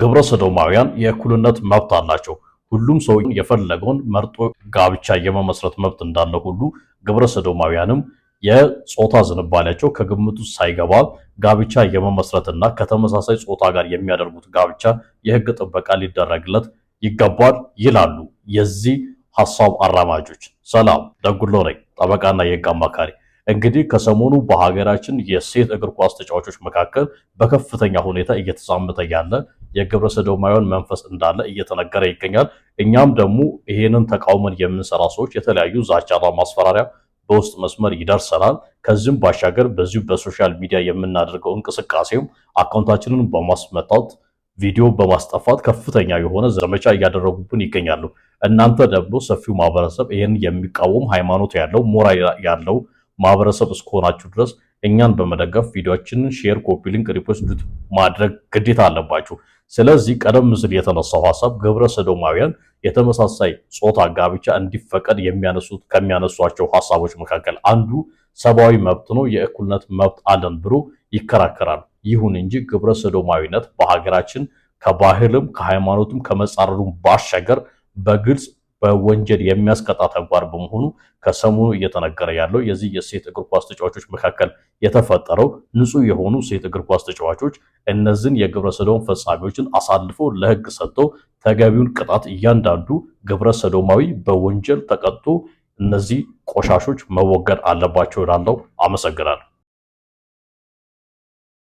ግብረ ሰዶማውያን የእኩልነት መብት አላቸው። ሁሉም ሰው የፈለገውን መርጦ ጋብቻ የመመስረት መብት እንዳለ ሁሉ ግብረ ሰዶማውያንም የጾታ ዝንባሌያቸው ከግምቱ ሳይገባ ጋብቻ የመመስረትና ከተመሳሳይ ጾታ ጋር የሚያደርጉት ጋብቻ የሕግ ጥበቃ ሊደረግለት ይገባል ይላሉ የዚህ ሐሳብ አራማጆች። ሰላም፣ ደጉሎ ነኝ፣ ጠበቃና የሕግ አማካሪ። እንግዲህ ከሰሞኑ በሀገራችን የሴት እግር ኳስ ተጫዋቾች መካከል በከፍተኛ ሁኔታ እየተዛመተ ያለ የግብረ ሰዶማውያን መንፈስ እንዳለ እየተነገረ ይገኛል። እኛም ደግሞ ይሄንን ተቃውመን የምንሰራ ሰዎች የተለያዩ ዛቻና ማስፈራሪያ በውስጥ መስመር ይደርሰናል። ከዚህም ባሻገር በዚሁ በ social media የምናደርገው እንቅስቃሴም አካውንታችንን በማስመታት፣ ቪዲዮ በማስጠፋት ከፍተኛ የሆነ ዘመቻ እያደረጉብን ይገኛሉ። እናንተ ደግሞ ሰፊው ማህበረሰብ፣ ይህን የሚቃወም ሃይማኖት ያለው፣ ሞራል ያለው ማህበረሰብ እስከሆናችሁ ድረስ እኛን በመደገፍ ቪዲዮችንን share፣ copy link፣ repost ማድረግ ግዴታ አለባችሁ። ስለዚህ ቀደም ሲል የተነሳው ሐሳብ ግብረ ሰዶማውያን የተመሳሳይ ጾታ ጋብቻ እንዲፈቀድ የሚያነሱት ከሚያነሷቸው ሐሳቦች መካከል አንዱ ሰብአዊ መብት ነው፣ የእኩልነት መብት አለን ብሎ ይከራከራል። ይሁን እንጂ ግብረ ሰዶማዊነት በሀገራችን ከባህልም ከሃይማኖትም ከመጻረሩም ባሻገር በግልጽ በወንጀል የሚያስቀጣ ተግባር በመሆኑ ከሰሞኑ እየተነገረ ያለው የዚህ የሴት እግር ኳስ ተጫዋቾች መካከል የተፈጠረው ንጹህ የሆኑ ሴት እግር ኳስ ተጫዋቾች እነዚህን የግብረ ሰዶም ፈጻሚዎችን አሳልፈው ለሕግ ሰጥተው ተገቢውን ቅጣት፣ እያንዳንዱ ግብረ ሰዶማዊ በወንጀል ተቀጥቶ እነዚህ ቆሻሾች መወገድ አለባቸው እላለሁ። አመሰግናለሁ።